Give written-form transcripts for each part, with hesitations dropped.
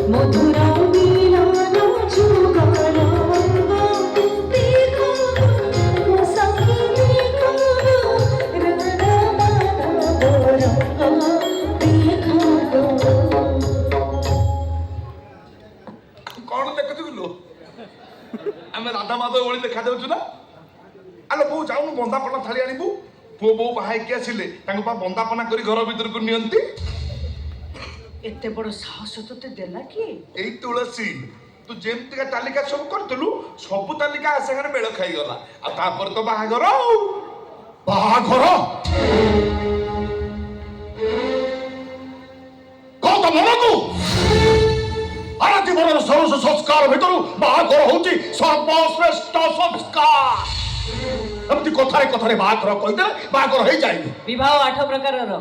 ମଧୁର ମିଲନ ଯୁଗଳ ଅଙ୍ଗ ଦେଖ ଗୋ ସଖୀ, ଦେଖ ଗୋ, ରାଧା ମାଧବ ରଙ୍ଗ ଦେଖ ଗୋ। କଣ ଦେଖୁଛୁ କିଲୋ? ଆମେ ରାଧା ମାଧବ ଭଳି ଦେଖାଯାଉଛୁ ନା? ଆଲୋ ବୋଉ, ଯାଉନୁ ବନ୍ଦାପନା ଥାଳି ଆଣିବୁ। ପୁଅ ବୋଉ ବାହା ହେଇକି ଆସିଲେ ତାଙ୍କୁ ପା ବନ୍ଦାପନା କରି ଘର ଭିତରକୁ ନିଅନ୍ତି। ଏତେ ବଡ ସାହସ ତୋତେ ଦେଲା କିଏ? ଏଇ ତୁଳସୀ। ତୁ ଯେମିତିକା ତାଲିକା ସବୁ କରିଥିଲୁ, ସବୁ ତାଲିକା ସାଙ୍ଗରେ ମେଳ ଖାଇଗଲା। ଆଉ ତାପରେ ତ ବାହାଘର ଆଉ। ବାହାଘର କଣ ତ ମନକୁ? ଆରେ, ଜୀବନର ଷୋଡ଼ଶ ସଂସ୍କାର ଭିତରୁ ବାହାଘର ହଉଛି ସର୍ବଶ୍ରେଷ୍ଠ ସଂସ୍କାର। ଏମିତି କଥାରେ କଥାରେ ବାହାଘର କହିଦେଲେ ବାହାଘର ହେଇଯାଇନି। ବିବାହ 8 ପ୍ରକାରର: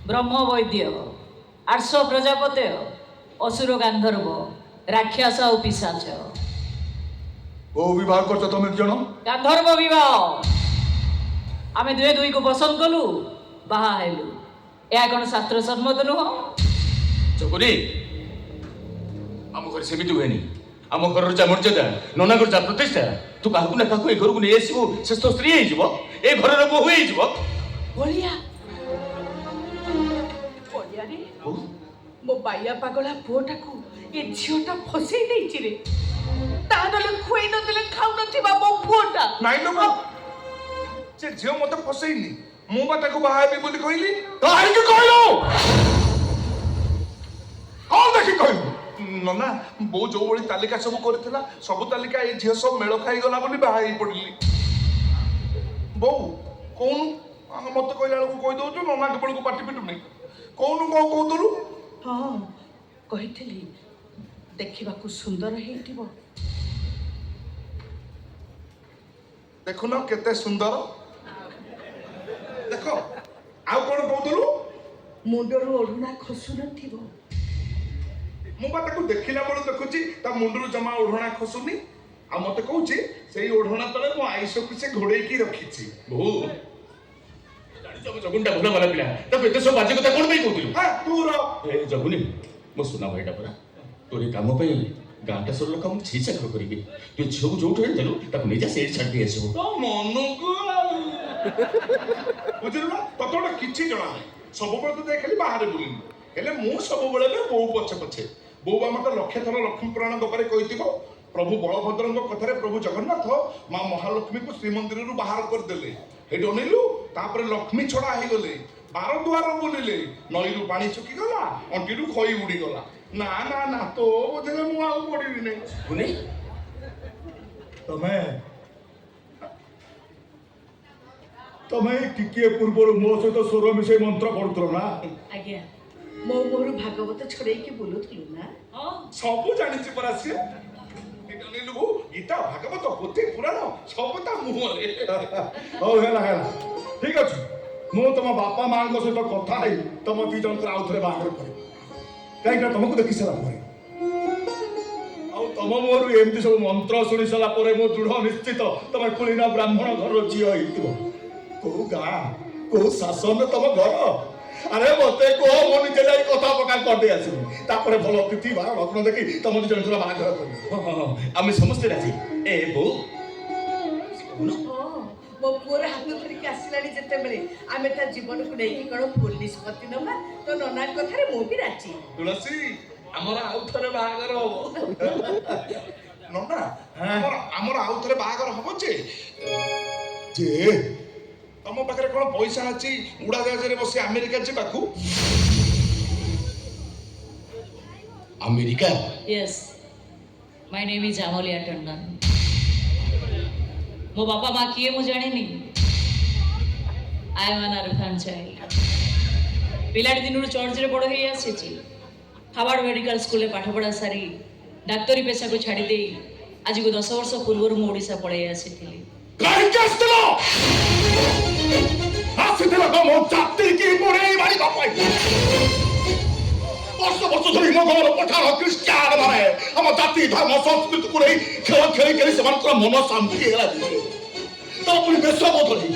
ବ୍ରହ୍ମ ବୈଦ୍ୟ, ଆର୍ଷ, ପ୍ରଜାପତ୍ୟ, ଅସୁର, ଗାନ୍ଧର୍ବ, ରାକ୍ଷସ ଆଉ ପିଶାଚ। କୋଉ ବିବାହ କରୁଛ ତମେ 2 ଜଣ? ଗାନ୍ଧର୍ବ ବିବାହ। ଆମେ ଦୁହେଁ ଦୁହିଁକୁ ପସନ୍ଦ କଲୁ, ବାହା ହେଲୁ। ଏହା କ'ଣ ଶାସ୍ତ୍ର ସମ୍ମତ ନୁହଁ? ଜଗୁନି, ଆମ ଘରେ ସେମିତି ହୁଏନି। ଆମ ଘରର ଯା ମର୍ଯ୍ୟାଦା, ନନାଙ୍କର ଯା ପ୍ରତିଷ୍ଠା, ତୁ କାହାକୁ ନା କାହାକୁ ଏ ଘରକୁ ନେଇ ଆସିବୁ, ସେ ତ ସ୍ତ୍ରୀ ହେଇଯିବ, ଏ ଘରର ବୋହୂ ହେଇଯିବ। ବଳିଆ, ବଳିଆରେ, ମୋ ବାଇଆ ପାଗଳା ପୁଅଟାକୁ ଏ ଝିଅଟା ଫସେଇ ଦେଇଛି ରେ। ତା ନହେଲେ ଖୁଏଇ ନଦେଲେ ଖାଉନଥିବା ମୋ ପୁଅଟା। ନାଇଁ ଲୋ ବୋଉ, ସେ ଝିଅ ମତେ ଫସେଇନି। ମୁଁ ବା ତାକୁ ବାହା ହେବି ବୋଲି କହିଲି। କାହିଁକି କହିଲୁ? କଣ ଦେଖି କହିଲୁ? ନନା, ବୋଉ ଯୋଉ ଭଳି ତାଲିକା ସବୁ କରିଥିଲା, ସବୁ ତାଲିକା ଏଇ ଝିଅ ସବୁ ମେଳ ଖାଇଗଲା ବୋଲି ବାହା ହେଇ ପଡିଲି। ବୋଉ, କହୁନୁ। ମତେ କହିଲା ବେଳକୁ କହିଦଉଛୁ, ନନାଙ୍କ ବେଳକୁ ପାଟି ପିଟୁନି। କହୁନୁ, କଣ କହୁଥିଲୁ? ହଁ, କହିଥିଲି ଦେଖିବାକୁ ସୁନ୍ଦର ହେଇଥିବ। ଦେଖୁନ କେତେ ସୁନ୍ଦର, ଦେଖ। ଆଉ କଣ କହୁଥିଲୁ? ମୁଣ୍ଡରୁ ଓଢ଼ଣା ଖସୁ ନଥିବ। ମୁଁ ବା ତାକୁ ଦେଖିଲା ବେଳୁ ଦେଖୁଛି, ତା ମୁଣ୍ଡରୁ ଜମା ଓଢ଼ଣା ଖସୁନି। ଆଉ ମତେ କହୁଛି ସେଇ ଓଢ଼ଣା ତଳେ ମୋ ଆଇଁଷକୁ ସେ ଘୋଡେଇକି ରଖିଛି। ବୋହୂ, ଜାଣିଛୁ, ଆମ ଜଗୁନଟା ଭଲ ବାଲା ପିଲା। ତାକୁ ଏତେ ସବୁ ବାଜେ କଥା କଣ ପାଇଁ କହୁଥିଲୁ? ହଁ, ତୁ ର। ଏ ଜଗୁନି, ମୋ ସୁନା ଭାଇଟା ପରା। ତୋର ଏ କାମ ପାଇଁ ଗାଁଟା ସବୁ ଲୋକ ଆମକୁ ଛି ଚାକର କରିବେ। ତୁ ଏ ଝିଅକୁ ଯୋଉଠୁ ଆଣିଥିଲୁ, ତାକୁ ନେଇଯା, ସେଇଠି ଛାଡ଼ି ଦେଇ ଆସିବୁ। ତୋ ମନକୁ ଆଉ ବୁଝିଲୁ ନା, ତତେ ଗୋଟେ କିଛି ଜଣା ନାହିଁ। ସବୁବେଳେ ତ ଯାଇ ଖାଲି ବାହାରେ ବୁଲିଲୁ। ହେଲେ ମୁଁ ସବୁବେଳେ ବି ବୋଉ ପଛେ ପଛେ। ବୋଉ ବା ମତେ ଲକ୍ଷେ ଥର ଲକ୍ଷ୍ମୀ ପୁରାଣ ଗପରେ କହିଥିବ, ପ୍ରଭୁ ବଳଭଦ୍ରଙ୍କ କଥାରେ ପ୍ରଭୁ ଜଗନ୍ନାଥ ମା ମହାଲକ୍ଷ୍ମୀକୁ ଶ୍ରୀମନ୍ଦିରରୁ ବାହାର କରିଦେଲେ। ହେଇଠି ଅନେଇଲୁ, ତାପରେ ଲକ୍ଷ୍ମୀ ଛଡା ହେଇଗଲେ, ବାର ଦୁଆର ବୁଲିଲେ, ନଈରୁ ପାଣି ଶୁଖିଗଲା, ଅଣ୍ଟିରୁ ଖଇ ଉଡ଼ିଗଲା। ନା ନା ନା, ତୋ ବୋଧେ ମୁଁ ଆଉ ପଡ଼ିବିନି। ଗୁନି। ତମେ ତମେ ଟିକିଏ ପୂର୍ବରୁ ମୋ ସହିତ ସ୍ୱର ମିଶେଇ ମନ୍ତ୍ର ପଢୁଥିଲ ନା? ଆଜ୍ଞା, ମୋ ମୁହଁରୁ ଭାଗବତ ଛଡେଇକି ବୁଲୁଥିଲୁ ନା? ହଁ। ସବୁ ଜାଣିଛି ପରା ସିଏ। ଏଇଟା ଅନେଇଲୁ ବୋଉ, ଗୀତା, ଭାଗବତ, ପୋଥି, ପୁରାଣ ସବୁ ତା ମୁହଁରେ। ହଉ, ହେଲା ହେଲା, ଠିକ ଅଛି। ମୁଁ ତମ ବାପା ମାଙ୍କ ସହିତ କଥା ହେଇ ତମ 2 ଜଣଙ୍କର ଆଉ ଥରେ ବାହାଘର କରିବି। କାହିଁକି ନା ତମକୁ ଦେଖି ସାରିଲା ପରେ ଆଉ ତମ ମୁହଁରୁ ଏମିତି ସବୁ ମନ୍ତ୍ର ଶୁଣି ସାରିଲା ପରେ ମୁଁ ଦୃଢ ନିଶ୍ଚିତ, ତମେ କୁଳୀନ ବ୍ରାହ୍ମଣ ଘରର ଝିଅ ହେଇଥିବ। କୋଉ ଗାଁ, କୋଉ ଶାସନରେ ତମ ଘର? ଆରେ ମତେ କୁହ, ମୁଁ ନିଜେ ଯାଇ କଥା ପକା କରିଦେଇ ଆସିବି। ତାପରେ ଭଲ ତିଥି, ବାର, ଲଗ୍ନ ଦେଖି ତମ 2 ଜଣଙ୍କର ବାହାଘର କରିବି। ହଁ, ଆମେ ସମସ୍ତେ ରାଜି। ଏ ବୋଉ, କହୁନୁ। ହଁ, ମୋ ପୁଅର ହାତ ଧରିକି ଆସିଲାଣି ଯେତେବେଳେ, ଆମେ ତା ଜୀବନକୁ ନେଇକି କ'ଣ ଭୁଲ ନିଷ୍ପତ୍ତି ନବା? ତ ନନାଙ୍କ କଥାରେ ମୁଁ ବି ରାଜି। ତୁଳସୀ, ଆମର ଆଉ ଥରେ ବାହାଘର ହବ ନନା। ଆମର ଆଉ ଥରେ ବାହାଘର ହବ ଯେ ଯେ ତମ ପାଖରେ କଣ ପଇସା ଅଛି ଉଡାଜାହାଜରେ ବସି ଆମେରିକା ଯିବାକୁ? America? Yes, my name is Amalia Tandon. ମୋ ବାପା ମା କିଏ ମୁଁ ଜାଣିନି। I am an orphan child. ପିଲାଟି ଦିନରୁ ଚର୍ଚ୍ଚରେ ବଡ଼ ହେଇ ଆସିଛି। ହାର୍ଭାର୍ଡ ମେଡ଼ିକାଲ ସ୍କୁଲରେ ପାଠପଢ଼ା ସାରି, ଡାକ୍ତରୀ ପେଶାକୁ ଛାଡ଼ି ଦେଇ ଆଜିକୁ 10 ବର୍ଷ ପୂର୍ବରୁ ମୁଁ ଓଡ଼ିଶା ପଳେଇ ଆସିଥିଲି। କାହିଁକି ଆସିଥିଲ? ଆସିଥିଲ ତ ମୋ ଜାତି କି ବୁଡେଇ ମାରିବା ପାଇଁ। ବର୍ଷ ବର୍ଷ ଧରି ମୋଗଲ, ପଠାଣ, ଖ୍ରୀଷ୍ଟିଆନ ମାନେ ଆମ ଜାତି, ଧର୍ମ, ସଂସ୍କୃତିକୁ ନେଇ ଖେଳ ଖେଳି ଖେଳି ସେମାନଙ୍କର ମନ ଶାନ୍ତି ହେଲା। ତା ପୁଣି ବେଶ ବଦଳି